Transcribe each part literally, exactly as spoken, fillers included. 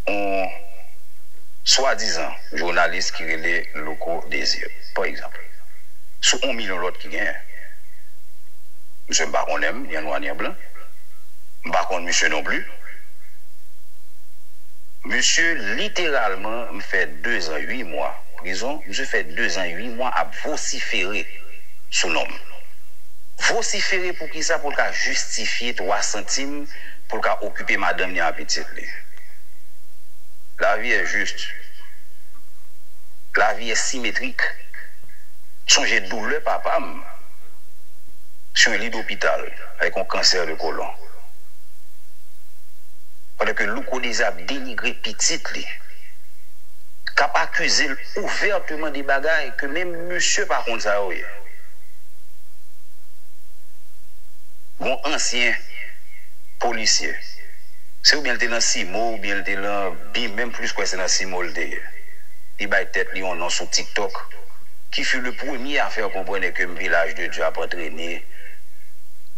yon swadizan jounalis ki rele Louko Désir, pa egzanp, sou yon milyon lòt ki genyen. Misye m pa konnen m, ni an nwa ni an blan. M pa konn misye non pli. Misye literalman, m fè dezan uit mwa prizon, misye fè dezan uit mwa ap vosifere sou non m. Vosifere pou kisa? Pou l ka jistifye twa santim, pou l ka okipe madanm li ak pitit li. Lavi è jis. Lavi è simetrik. Sonje doulè papa m sou yon li dopital avèk yon kansè de kolon. Pandan ke Louko Désir ap denigre pitit li, k ap akize l ouvèteman de bagay ke menm misye pa konn sa yo ye. Gon ansyen polisye. Se oubyen l te nan CIMO, oubyen l te nan BIM, men m plis kwè se nan CIMO l te ye. Li bay tèt li yon non sou TikTok, qui fut le premier à faire comprendre que Village de Dieu ap antrene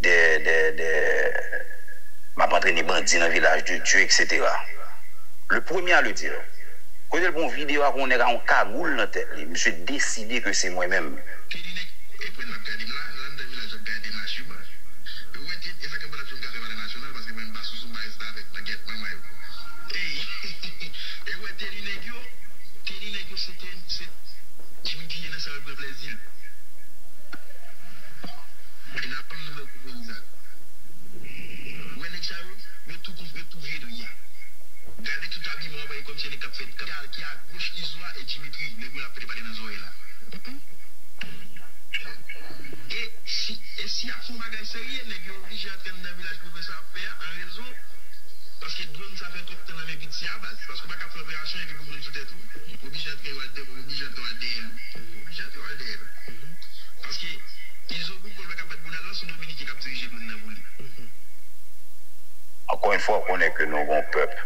de, de, de, m ap antrene bandi nan Village de Dieu, et cetera. Le premier à le dire. Kote l pran yon videyo ak yon nèg ak yon kagoul nan tèt li. Misye deside ke se mwen menm. Te li nèg, e pou n ap gade m la, nan anndan vilaj ap gade machuba. Yo wè te, e sa k ap pale ap di m kafe palè nasyonal, paske mwen m pa sou sou bay restavèk nan gèt manman yo. Ey, e wè te li nèg yo, te li nèg yo, se te, se Jimmy Kriye nan sa yo pran plèzi l. E n ap ban m nouvèl pou peyi sa. Ou wè nèg sa yo, yo tou konf, yo tou vye dri a. Gade tout abiman an, paske kòmsi nèg k ap fè, k ap, ki a, ki agoch Izo a e Dimitri, nèg yo l ap pete pale nan zòrèy la. E si, e si y ap fè yon bagay serye, nèg yo oblije antre anndan vilaj pou fè sa y ap fè a, an rezon. Paske dwòn sa fè twòp tan nan men piti a baz. Paske w pa ka fè operasyon epi pou dwòn sou tèt ou. Ou oblije antre yo al dèyè, ou oblije antre yo al dèyè l. Ou oblije antre yo al dèyè l. Paske Izo pou kò l pa ka bat bounal lan, se yon Dominiken k ap dirije dwòn nan pou li. Ankò yon fwa, w konnen ke nou gon pèp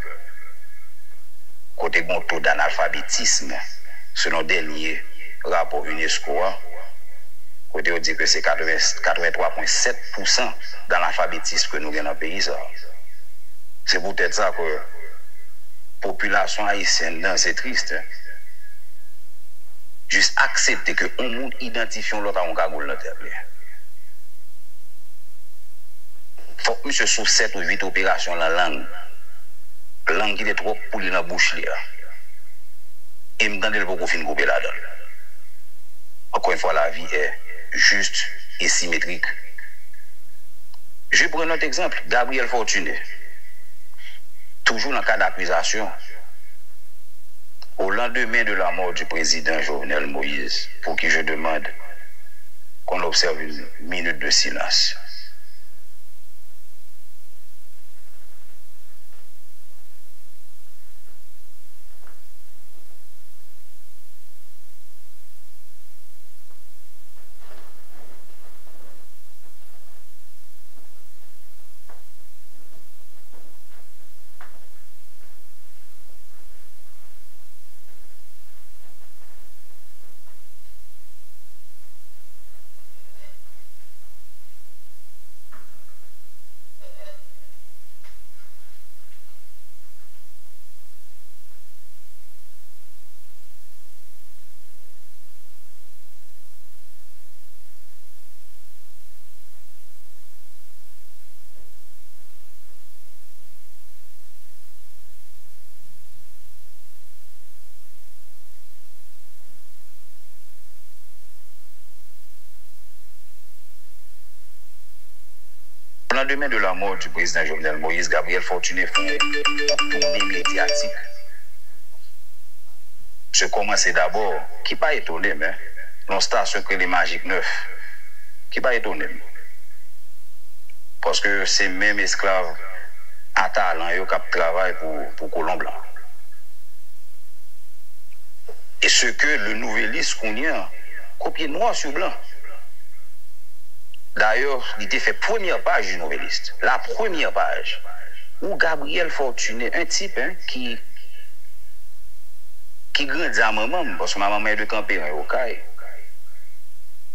kote gon to d'analfabetisme, selon dènye rapò unesco a, kote yo di ke se katreven, katreven twa pwen sèt pousan d'analfabetisme ke nou gen nan peyi sa. Se poutèt sa ke popilasyon ayisyèn nan, se tris, jis aksepte ke yon moun idantifye yon lòt ak yon kagoul nan tèt li. Fòk misye sou sèt ou uit operasyon nan lang. Lang ki te twòp pou li nan bouch li a. E m tande l poko fin koupe ladan l. Encore une fois, la vie est juste et symétrique. Je prends un autre exemple, Gabriel Fortuné. Toujours dans le cas d'accusation, au lendemain de la mort du président Jovenel Moïse, pour qui je demande qu'on observe une minute de silence. Au lendemain de la mort du président Jovenel Moïse, Gabriel Fortuné fè yon toune medyatik. Se kòmanse dabò, ki pa etone m, nan yon stasyon ki rele Magic neuf, ki pa etone m. Paske se menm esklav a talan yo k ap travay pou, pou kolon blan. E ce que le Nouvelliste kounye a kopye noir sur blanc. Dayè, li te fè premyè paj du Nouvelliste. La première page. Ou Gabriel Fortuné, un type, hein, ki, ki grandi a manman m, paske manman m est de Kanperen, Okay.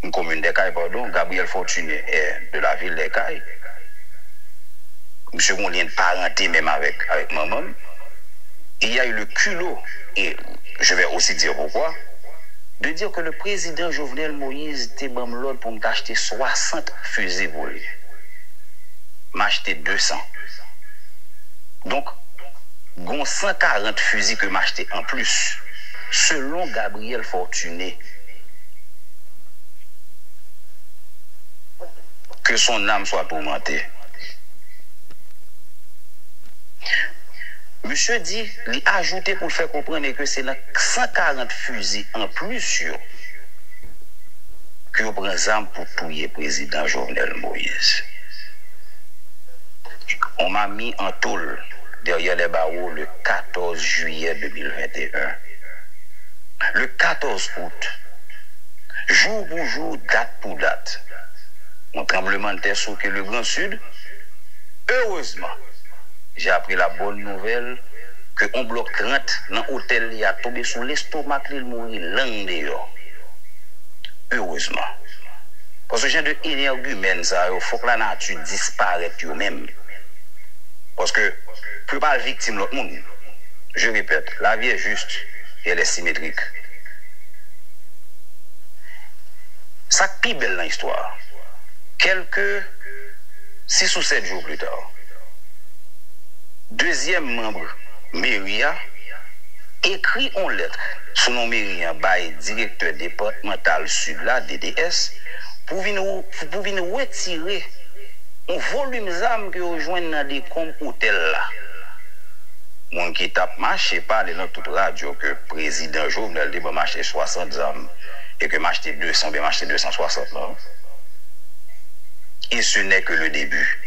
Une commune des Cayes, pardon. Gabriel Fortuné est de la ville des Cayes. Misye gon lyen de parante menm avèk, avèk manman m. Il y a eu le culot, et je vais aussi dire pourquoi, de dire que le président Jovenel Moïse te ban m lòd pou m t achte swasant fizi pou li. M achte de san. Donk, gon san karant fizi ke m achte anplis, selon Gabriel Fortuné. Que son âme soit tourmentée. Misye di, li ajoute pou l fè konprann ke se nan san karant fizi anplis yo ke yo pran zam pou touye prezidan Jovenel Moïse. On m'a mis en tôle derrière les barreaux le quatorze juillet deux mille vingt et un. Le quatorze août, jour pour jour, date pour date, yon tranblemanntè souke le Grand Sud. Heureusement, j'ai appris la bonne nouvelle que on blòk trant nan otèl li a tonbe sou lestomak li, l mouri lang deyò. Heureusement. Paske jan de enègimèn sa yo, fòk lanati disparèt yo menm. Paske pou yo pa al viktim lòt moun. Je répète, la vie est juste et elle est symétrique. Sa k pi bèl nan istwa a, kèlke sis ou sèt jou pli ta, dezyèm manm meri a ekri yon lèt sou non meri an bay direktè depatmantal Sid la, D D S, pou vin, pou vin retire yon volim zam ke yo jwenn nan dekonb otèl la. Moun ki t ap mache pale nan tout radyo ke prezidan Jovenel te ban m achte swasant zam e ke m achte de san oubyen m achte de san swasant lan. Et ce n'est que le début.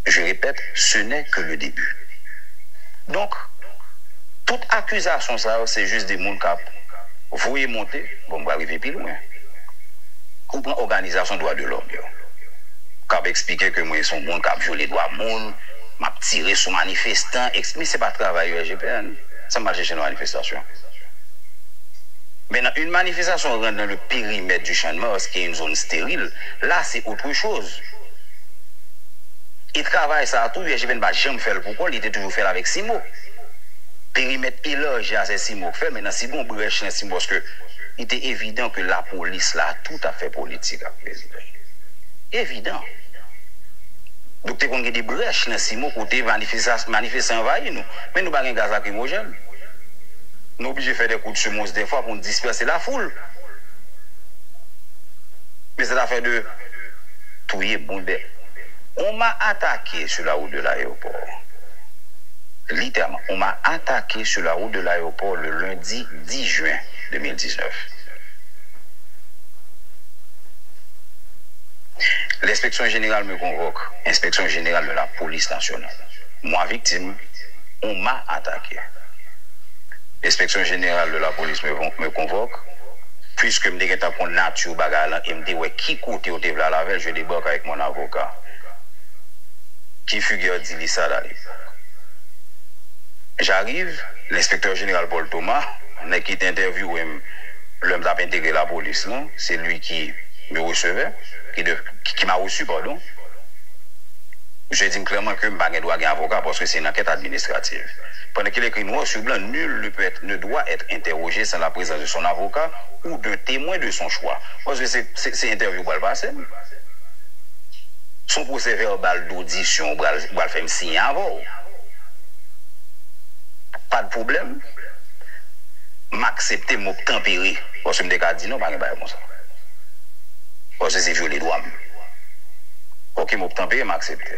Je répète, ce n'est que le début. Donk, tout akizasyon sa yo, se jis de moun k ap voye monte, bon, m pral rive pi lwen. Ou pran òganizasyon dwa de lòm yo, k ap eksplike ke mwen se yon moun k ap vyole dwa moun, m ap tire sou manifestan, eks-, men se pa travay yo S G P N. Sa m al chèche nan manifestasyon. Men nan yon manifestasyon rant dans le périmètre du Champ de Mars, ki est une zone stérile, la, c'est autre chose. E travay sa a tou, U S G P N pa janm fè l pou kò l, li te toujou fè l avèk CIMO. Perimèt elaji a, se CIMO k fè l, men nan si gon brèch nan CIMO, paske li te evidan ke lapolis la tou t ap fè politik ak prezidan. Evidan. Donk, te konn gen de brèch nan CIMO kote manifestas-, manifestan anvayi nou. Men nou pa gen gaz lakrimojèn. Nou oblije fè de kout semons dèfwa pou n dispèse lafoul. Men se afè de touye bon bèt. On m'a attaqué sur la route de l'aéroport. Littéralement, on m'a attaqué sur la route de l'aéroport le lundi dix juin deux mille dix-neuf. L'inspection générale me convoque, inspection générale de la police nationale. Moi victime, on m'a attaqué. L'inspection générale de la police me, me convoque, puisque m te gentan konn nati bagay lan e m te wè ki kote yo te vle al avè l, je débarque avec mon avocat, qui fut Guerdy Lissade à l'époque. J'arrive, l'inspecteur général Paul Thomas, nèg ki te entèvyouwe m lè m t ap entegre lapolis lan, c'est lui qui me recevait, qui, de, qui m'a reçu, pardon. Misye di m klèman ke m pa gen dwa gen avoka paske se yon ankèt administrativ. Pendant qu'il écrit noir sur blanc, nul ne peut être, ne doit être interrogé sans la présence de son avocat ou d'un témoin de son choix. Paske se, se, se entèvyou w pral pase m. Se yon pwosè vèbal dodisyon w pral, w pral fè m siyen avè w. Pa de pwoblèm. M aksepte, m obtanpere. Paske m te ka di non, pa gen bagay konsa. Paske se vyole dwa m. Oke, m obtanpere, m aksepte.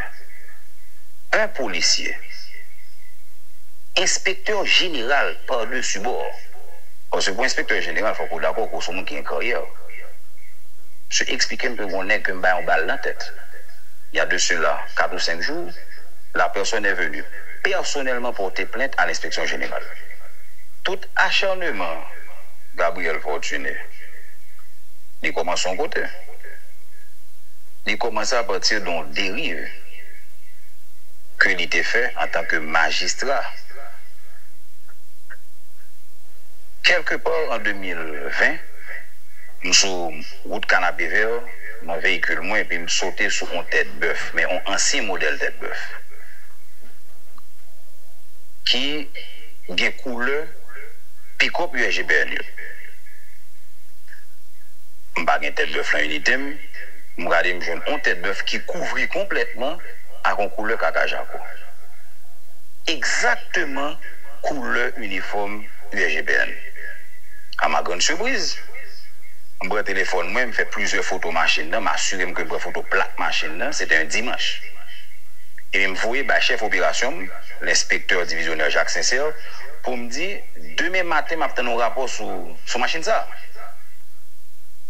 Un policier, inspecteur général par-dessus bord. Paske pou enspektè jeneral, fòk ou dakò ke w se yon moun ki gen karyè. Misye eksplike m ke gon nèg ke m bay yon bal nan tèt. Il y a de cela quatre ou cinq jours, la personne est venue personnellement porter plainte à l'inspection générale. Tout acharnement Gabriel Fortuné, li kòmanse yon kote. Li kòmanse apati de yon deriv ke li te fè antanke majistra. Kèlke pa an de mil ven, m sou wout Kanapevè nan veyikil mwen epi m sote sou yon tèt bèf, men yon ansyen modèl tèt bèf. ki gen koulè pikòp U S G P N yo. M pa gen tèt bèf lan inite m, m gade m jwenn yon tèt bèf ki kouvri konplètman ak yon koulè kaka jako. Egzakteman koulè inifòm U S G P N. A ma grande surprise, m pran telefòn mwen, m fè plizyè foto machin nan, m asire m ke m pran foto plak machin nan, se te yon dimanch. Epi m voye bay chèf operasyon m, lenspektè divizyonè Jacques Sincère, pou m di, demen maten m ap tann yon rapò sou, sou machin sa.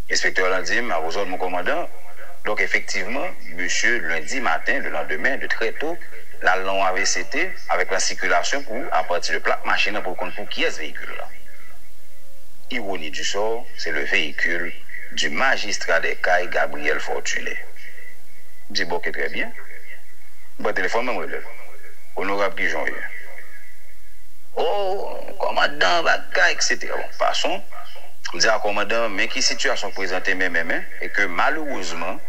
Enspektè lan di m, à vos ordres, mon commandant. Donk, efektivman, misye, lendi maten, le lendemain, de très tôt, l al nan yon A V C T avèk la sikilasyon pou, apati de plak machin nan, pou l konn pou kiyès veyikil la. Ironie du sort, c'est le véhicule du magistrat des Cayes, Gabriel Fortuné. M di, bon, ok, trè byen. M pran telefòn mwen, m rele l. Onorab, kijan w ye? O, kòmandan, bagay, et cetera. Bon, passons. M di a kòmandan, men ki sitiyasyon k prezante menm, menm, e ke malerezman,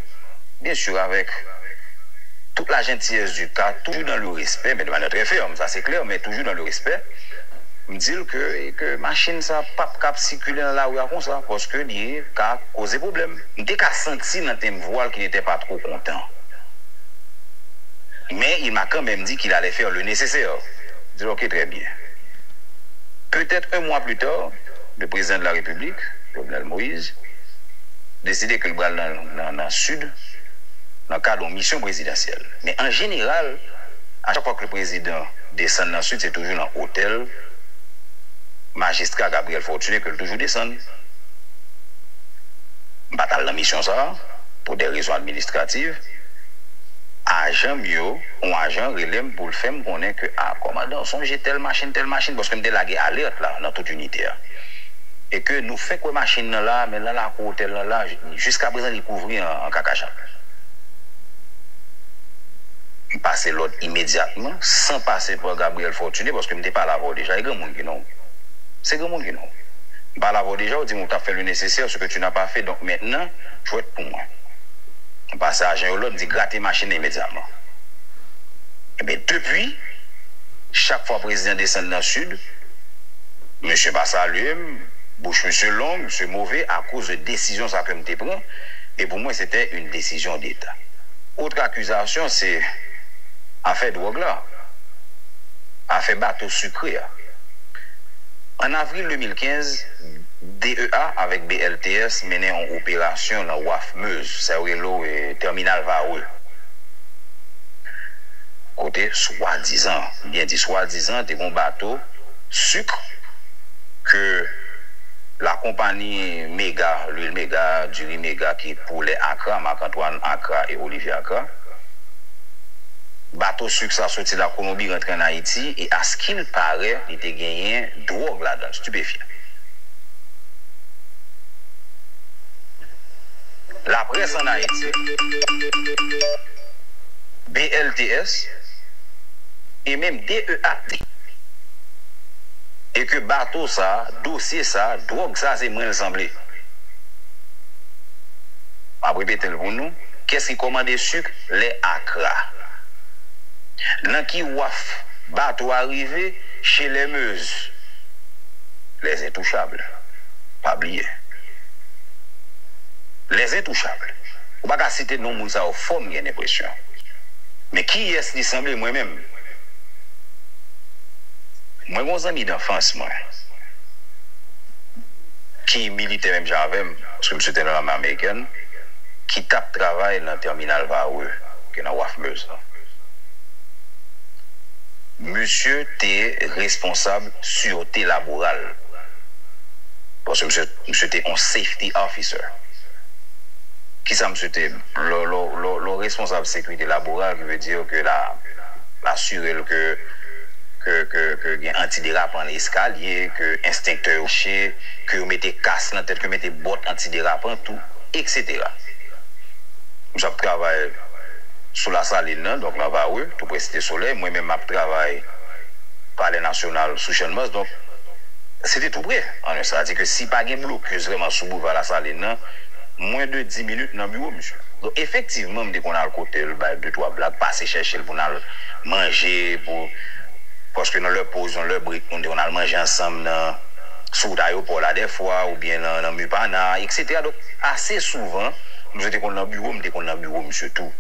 byen si, avèk toute la gentillesse du cas, toujours dans le respect, mais de manière très ferme, ça c'est clair, mais toujours dans le respect, m di l ke, e ke machin sa p ap kab sikile nan lari a konsa, paske li ka koze pwoblèm. M te ka santi nan tenb vwa l ki n'était pas trop content. Mais il m'a quand même dit qu'il allait faire le nécessaire. Je dis, ok, très bien. Peut-être un mois plus tard, le président de la République, Jovenel Moïse, deside ke l pral nan, nan, nan Sid, nan kad yon misyon prezidansyèl. Men an jeneral, a chak fwa ke le prezidan desann nan Sid, se toujou nan otèl majistra Gabriel Fortuné ke l toujou desann. M pa t al nan misyon sa a, pou de rezon administrativ. Ajan m yo, yon ajan rele m pou l fè m konnen ke, a, kòmandan, sonje tèl machin, tèl machin, paske m te lage alèt la nan tout inite a. E ke nou fenk wè machin nan la, men nan lakou otèl lan la, jiskaprezan li kouvri an, an kaka jako. M pase lòd imedyatman, san pase pa Gabriel Fortuné, paske m te pale avè w deja, e granmoun ki non. Se granmoun ki non. M pale avè w deja, w di m ou t ap fè le nécessaire, ce que tu n'as pas fait, donc maintenant, jwèt pou mwen. M pase ajan yo lòd, m di, grate machin nan imedyatman. Ebyen, depi, chak fwa prezidan desann nan Sid, misye pa salye m, bouch misye long, misye move akoz de desizyon sa ke m te pran, e pou mwen, se te yon desizyon deta. Autre accusation, se afè dwòg la, afè bato sikre a. An avril de mil kenz, D E A avèk B L T S mennen yon operasyon nan waf Meuse, sa yo rele w, e, tèminal Varreux. Kote, swadizan, m byen di swadizan, te gen yon bato sik ke lakonpanyi Mega, Lwil Mega, Diri Mega, ki pou lè Accra, Marc Antoine Accra e Olivier Accra. Bato sik sa soti Lakolonbi rantre ann Ayiti e, à ce qu'il paraît, li te genyen dwòg ladan l, stupéfiant. Laprès ann Ayiti, B L T S e menm D E A e ke bato sa, dosye sa, dwòg sa, se mwen l sanble. M ap repete l pou nou. Kiyès ki kòmande sik lè Accra? Nan ki waf bato a rive? Chez les Meuse. Les Intouchables. Pa bliye. Les Intouchables. Ou pa ka site non moun sa yo fò, m gen enpresyon. Men kiyès li sanble mwen menm? Mwen gen yon zanmi danfans mwen ki militè menm jan avè m, paske misye te nan lame amerikèn, ki t ap travay nan tèminal Varreux, ki nan waf Meuse lan. Misye te responsab sirte laboral. Paske misye, misye te yon safety officer. Kisa misye te? Lè, lè, lè, lè w responsab sekirite laboral, ki vle di ke la, l asire l ke, ke, ke, ke gen antiderapan nan eskalye, ke enstenktè yo mache, ke yo mete kas nan tèt, ke yo mete bòt antiderapan tou, et cetera. Misye ap travay sou Lasalin nan, donk nan Varreux, tou pre Site Solèy. Mwen menm, m ap travay Palè Nasyonal sou Channmas. Donk, se te tou pre, an yon sans. Sa di ke si pa gen blokis vrèman sou boulva Lasalin nan, mwen de dis minit nan biwo misye. Donk, efektivman, m te konn al kote l, bay de twa blag, pase chèche l pou n al manje, pou Paske nan lè poz, nan lè brek, nou te konn al manje ansanm nan, sou wout ayewopò la dèfwa, oubyen nan, nan Mupana, etsetera. Donk, ase souvan, misye te konn nan biwo m, m te konn nan biwo misye tou.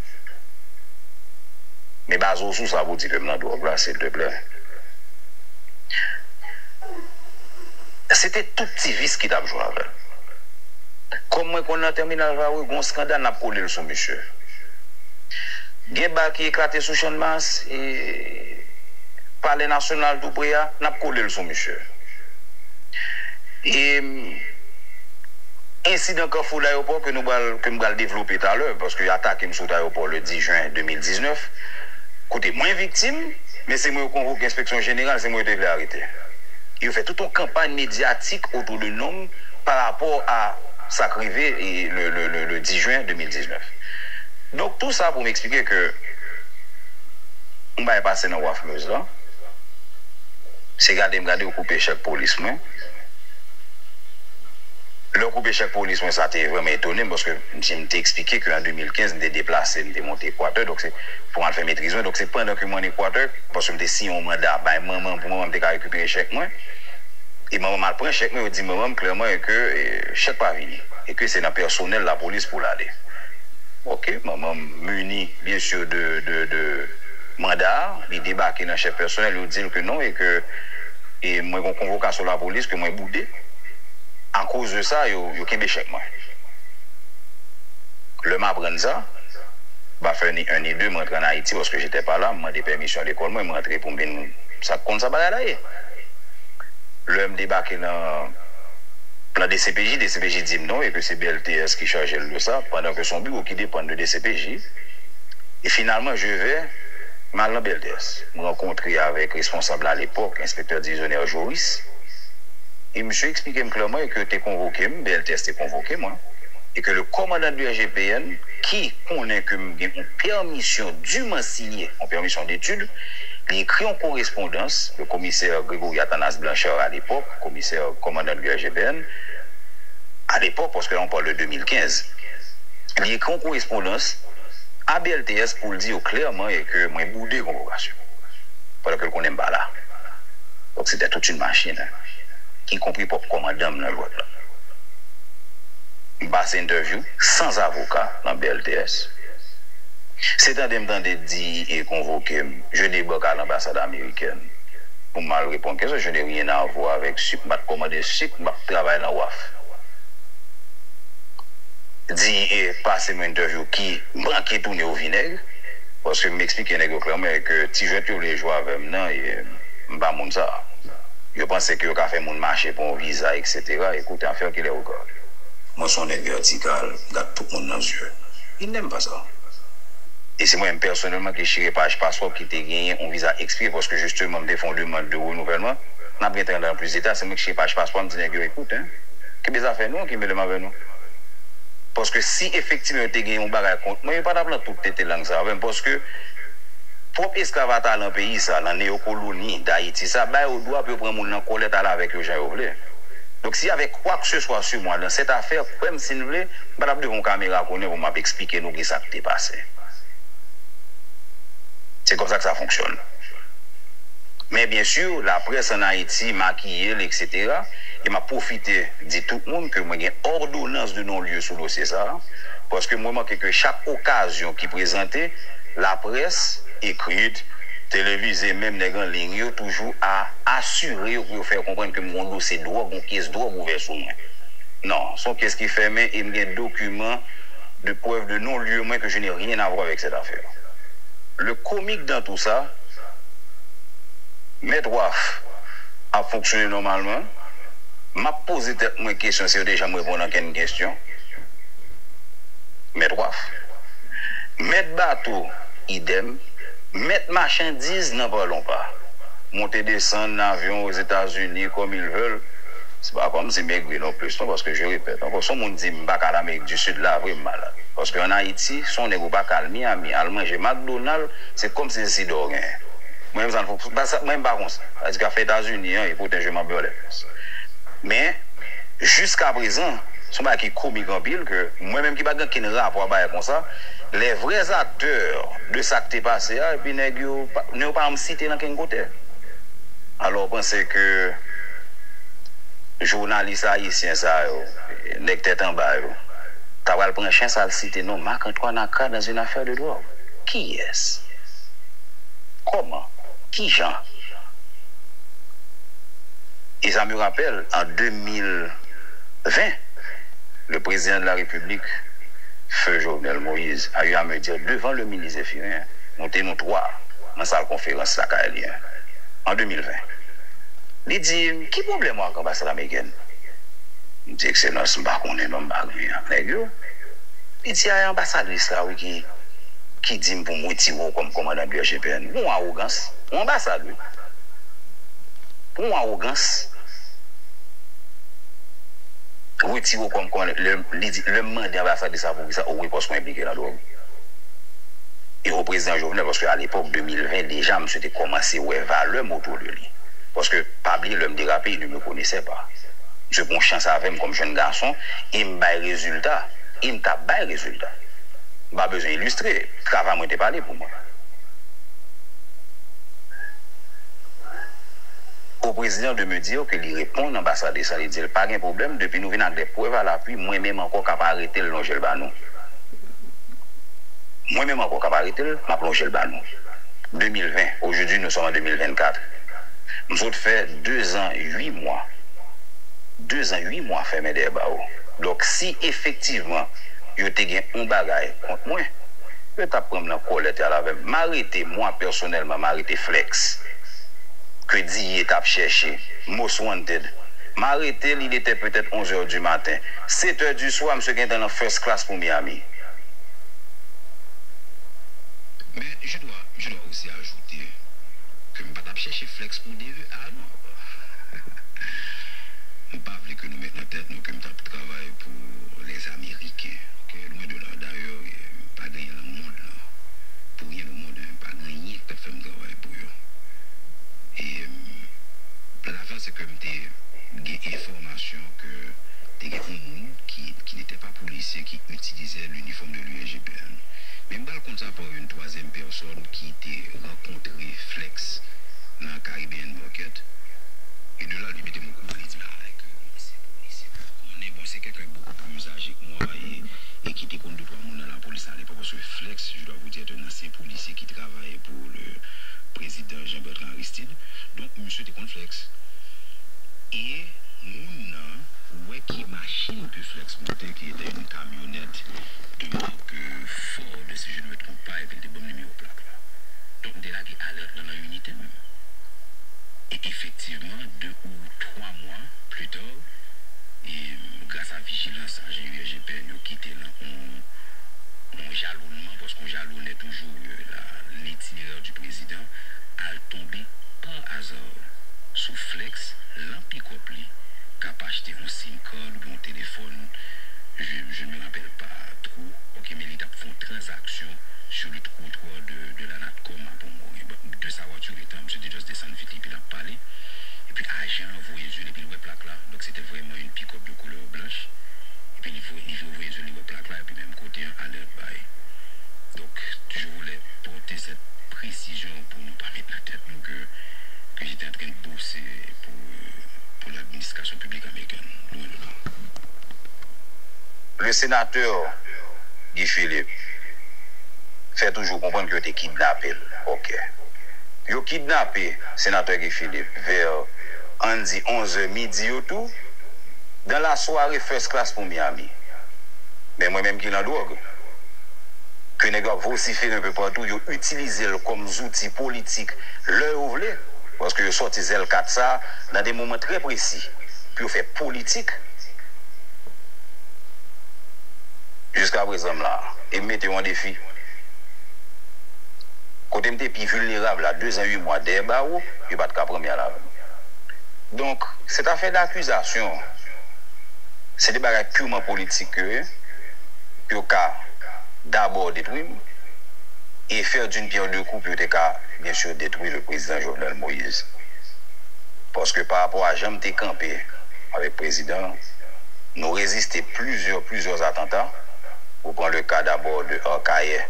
Men baze w sou sa pou w di ke m nan dwòg la, silteplè. Se te tout ti vis ki t ap jwe avè l. Kòm mwen konn nan tèminal Varreux, gen yon eskandal, n ap kole l sou misye. Gen bal ki eklate sou Channmas, e Palè Nasyonal tou pre a, n ap kole l sou misye. E ensidan Kafou Dayopò ke nou pral, ke m pral devlope talè, paske yo atake m sou wout ayewopò le dis jen de mil diznèf, kote mwen viktim, men se mwen yo konvoke Enspeksyon Jeneral, se mwen yo te vle arete. Yo fè tout yon kanpay medyatik otou de non m pa rapò a sa k rive, e, le, le, le, le dis jen de mil diznèf. Donk, tou sa pou m eksplike ke yon bagay pase nan waf Meuse lan. Se gade m gade yo koupe chèk polis mwen. Lè yo koupe chèk polis mwen, sa te vrèman etone m, paske m, m te eksplike ke an de mil kenz, m te deplase, m te monte Ekwatè, donk se pou m al fè metriz mwen. Donk se pandan ke mwen ann Ekwatè, paske m te siyen yon manda bay manman m pou manman m te ka rekipere chèk mwen. E manman m al pran chèk mwen, yo di manman m klèman e ke, e, chèk pa vini, e ke se nan pèsonèl lapolis pou l ale. Ok, manman m mini, byen si, de, de, de manda a, li debake nan chèf pèsonèl, yo di l ke non, e ke, e mwen gen yon konvokasyon lapolis, ke mwen boude. Akoz de sa, yo, yo kenbe chèk mwen. Lè m aprann sa, m pa fè ni en ni de, m rantre ann Ayiti, paske j'étais pas là, m mande pèmisyon lekòl mwen, m rantre pou m vin, sa k konn sa bagay la ye. Lè m debake nan, nan D C P J, D C P J di m non, e ke se B L T S ki chaje l de sa, pandan ke se yon biwo ki depann de D C P J. E finalman, je vais, m al nan B L T S. M rankontre avèk responsab la alepòk, enspektè divizyonè Joris. E misye eksplike m klèman e ke yo te konvoke m, B L T S te konvoke mwen, e ke le commandant du S G P N, ki konnen ke m gen yon pèmisyon dûment signée, yon pèmisyon d'études, li ekri yon korespondans, le commissaire Grégory Athanas Blanchard à l'époque, commissaire commandant du S G P N, à l'époque, paske la on parle de de mil kenz, li ekri yon korespondans a B L T S pou l di yo klèman e ke mwen boude konvokasyon, pandan ke l konnen m pa la. Donk, se te tout yon machin, hein, ikonpri pwòp kòmandan m nan jwèt la. M pase entèvyou san avoka nan B L T S. Se tande m tande D E A konvoke m, je débarque à l'ambassade américaine, pou m al reponn kesyon, je n'ai rien à voir avec sik, m pa t kòmande sik, m p ap travay nan waf. D E A pase m entèvyou ki manke tounen o vinèg, paske m eksplike nèg yo klèman ke ti jwèt yo vle jwe avè m nan, e m pa moun sa. Yo panse ke yo ka fè moun mache pou yon viza, etsetera. Écoute, affaire qui les regarde. Mwen se yon nèg vètikal, m gad tout moun nan zye. Il n'aime pas ça. E se mwen menm pèsonèlman ki chire paj paspò ki te genyen yon viza ekspire, paske jisteman m te fè yon demann de renouvèlman. N ap gentan antre nan plis detay, se mwen ki chire paj paspò, m di nèg yo, écoute, hein, kenbe zafè nou, kenbe lè m avè nou. Paske si efektivman yo te gen yon bagay kont mwen, yo pa t ap lan tout tete lang sa avè m, paske pwòp esklav a ta lan peyi sa, lan neyokoloni Dayiti sa, ba yo dwa pou yo pran moun nan kòlèt, ale avèk yo jan yo vle. Donk, si y avait quoi que ce soit sur moi dans cette affaire, kwè m si n vle, m pa t ap devan yon kamera kounye a pou m ap eksplike nou kisa k te pase. Se konsa ke sa fonksyone. Men byen si, laprès ann Ayiti makiye l, etsetera. E m ap pwofite di tout moun ke mwen gen òdonans de non-lye sou dosye sa a, paske mwen remake ke chak okazyon ki prezante, laprès ekrit, televize, menm nèg an liy yo toujou a asire yo pou yo fè yo konprann ke m gen yon dosye dwòg, yon kès dwòg ouvè sou mwen. Non, se yon kès ki fèmen e m gen dokiman de prèv de non-lye mwen ke je n'ai rien à voir avec cette affaire. Le comique dans tout ça, Mèt Waf ap fonksyone nòmalman. M ap poze tèt mwen kesyon si yo te janm reponn ankenn kesyon. Mèt Waf. Mèt bato, idèm. Mèt machandiz, n'en parlons pas. Monte desann nan avyon Ozetazini, comme ils veulent. Se pa kòmsi m egri non plis, non, paske je répète ankò, si yon moun di m pa ka al Amerik di Sid, la vre m malad. Paske ann Ayiti, si yon nèg ou pa ka al Miami, al manje McDonald, se kòmsi se sida w genyen. Mwen menm, sa n fè, pa sa, mwen m pa konsa. Sa di k afè Etazini an, e poten je m'en bats les fesses. Men, jiskaprezan, se yon bagay ki komik anpil ke mwen menm ki pa gen okenn rapò a bagay konsa, les vrais acteurs de sa k te pase a, epi nèg yo pa, nèg yo pa janm site l ankenn kote. Alò, w panse ke jounalis ayisyen sa yo, nèg tèt anba yo, ta pral pran chans al site non Marc Antoine Aka dans une affaire de drogue? Kiyès? Kòman? Kijan? Et ça me rappelle, en deux mille vingt, le président de la République, Feu Jovenel Moïse, a eu à me dire devant le ministre Zéphirin, nou te nou twa nan sal konferans lakay li an, en deux mille vingt. Li di m, "Ki pwoblèm ou ak anbasad amerikèn?" M di, "Ekselans, m pa konnen non, m pa gen ak nèg yo." Li di, "A, e anbasadris la, wi, ki, ki di m pou m retire w kòm kòmandan de U S G P N." Yon awogans. Yon anbasad, wi. Yon awogans. Retire w kòm kòmandan. Lè, li di, lè m mande anbasadris la poukisa, o wi, paske w enplike nan dwòg. E o prezidan Jovenel, paske alepòk, de mil ven, deja, misye te kòmanse wè valè m otou de li. Paske, pa bliye, lè m derape, il ne me connaissait pas. Misye pran chans avè m kòm jèn gason, e m bay rezilta, e m t ap bay rezilta. M pa bezwen ilistre, travay mwen te pale pou mwen. Au président de me dire que li reponn anbasadris la, li di l pa gen pwoblèm, depi nou vin ak de prèv à l'appui, mwen menm ankò k ap arete l lonje l ba nou. Mwen menm ankò k ap arete l, m ap lonje l ba nou. De mil ven, aujourd'hui nous sommes en de mil vennkat. M sot fè dezan uit mwa. Dezan uit mwa fèmen dèyè bawo. Donk, si efektivman yo te gen yon bagay kont mwen, yo t ap pran m nan kòlèt y al avè m. M arete, mwa pèsonèlman, m arete Flex, ke Diye t ap chèche, most wanted. M arete l, il était peut-être onze heures du matin. Sèt è di swa, misye gentan nan first class pou Miami. Men, je dois, je dois aussi ajouter ke m pa t ap chèche Flex pou de a non. M pa vle ke nou met nan tèt nou ke m t ap travay pou les Américains. Ok? Loin de là. Dayè, pa gen anyen nan mond lan, pour rien au monde, hein, pa gen anyen k t ap fè m travay pou yo. E, m, lajan se ke m te gen enfòmasyon ke te gen yon moun ki, qui n'était pas policier, qui utilisait l'uniforme de l'U S G P N. Men m pral konn sa par une troisième personne qui te rankontre Flex nan Caribbean Market. E de la, li mete m okouran, li di m, ah, ke se polisye, m pa konnen. Bon, c'est quelqu'un beaucoup plus âgé que moi et, et qui te konn de twa moun nan lapolis à l'époque, parce que Flex, je dois vous dire, est un ancien policier qui travaillait pour le président Jean-Bertrand Aristide. Donk, misye te konn Flex. E moun nan, ou wè ki machin ke Flex monte, qui était une camionnette de marque, euh, Ford, si je ne me trompe pas, epi l te ban m nimewo plak la. Donk, m te lage alèt lan nan inite m. E efektivman, de ou twa mwa pli ta, e, gras a vijilans ajan U S G P N yo ki te lan yon, yon jalonnman, paske yon jalonnè toujou, euh, la, l'itinéraire du président, al tonbe pa aza sou Flex, lan pikòp li, k ap achte yon sim card oubyen yon telefòn, je, je me rappelle pas trop, ok, men li t ap fè yon tranzaksyon sur le trottoir de, de la Natcom à Pont Morin. Bon, de sa voiture étant, misye te just desann vit li, epi l ap pale. Epi ajan an voye zye l, epi l wè plak la. Donk, se te vrèman yon pikòp de koulè blanch. Epi li voye, li voye zye l, li wè plak la, epi menm kote an, alèt bay. Donk, je voulais porter cette précision pour nou pa met nan tèt nou ke, que j'étais en train de bosser pour, euh, pour l'administration publique américaine. Loin de là. Le sénateur Guy Philippe fè toujou konprann ke yo te kidnape l. Ok. Yo kidnape senatè Guy Philippe vè, ann di, onz è midi yo tou, dans la soirée first class pou Miami. Men mwen menm ki lan dwòg, ke nèg yo ap vosifere un peu partout, yo itilize l kòm zouti politik lè yo vle, paske yo sòti zèl kat sa nan de moman trè presi pou yo fè politik. Jiskaprezan m la, e m mete w an defi. Kote m te pi vilnerab la, dezan uit mwa dèyè bawo, yo pa t ka pran m y al avè m. Donk, cette affaire d'accusation, se de bagay purement politik ke yo ye, pou yo ka dabò detwi m, e faire d'une pierre deux coups pou yo te ka, bien sûr, détruire le président Jovenel Moïse. Paske pa rapò a jan m te kanpe avèk prezidan an, nou reziste plizyè, plizyè atanta. Ou pran le ka dabò de Arcahaie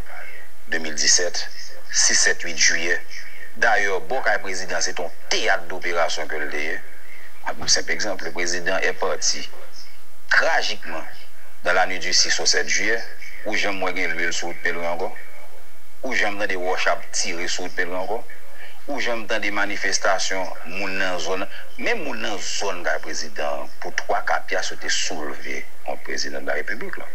de mil disèt, sis, sèt, uit jiyè, Dayè, bò kay prezidan se t on teyat doperasyon ke l te ye. Mwen ap ba w senp egzanp, le président est parti trajikman dans la nuit du six au sept juillet. Ou janm wè gen lwil sou wout Pelren ankò? Ou janm tande wòch ap tire sou wout Pelren ankò? Ou janm tande manifestasyon moun nan zòn, menm moun nan zòn kay prezidan an, pou twa ka pyas yo te soulve kont prezidan de la repiblik la?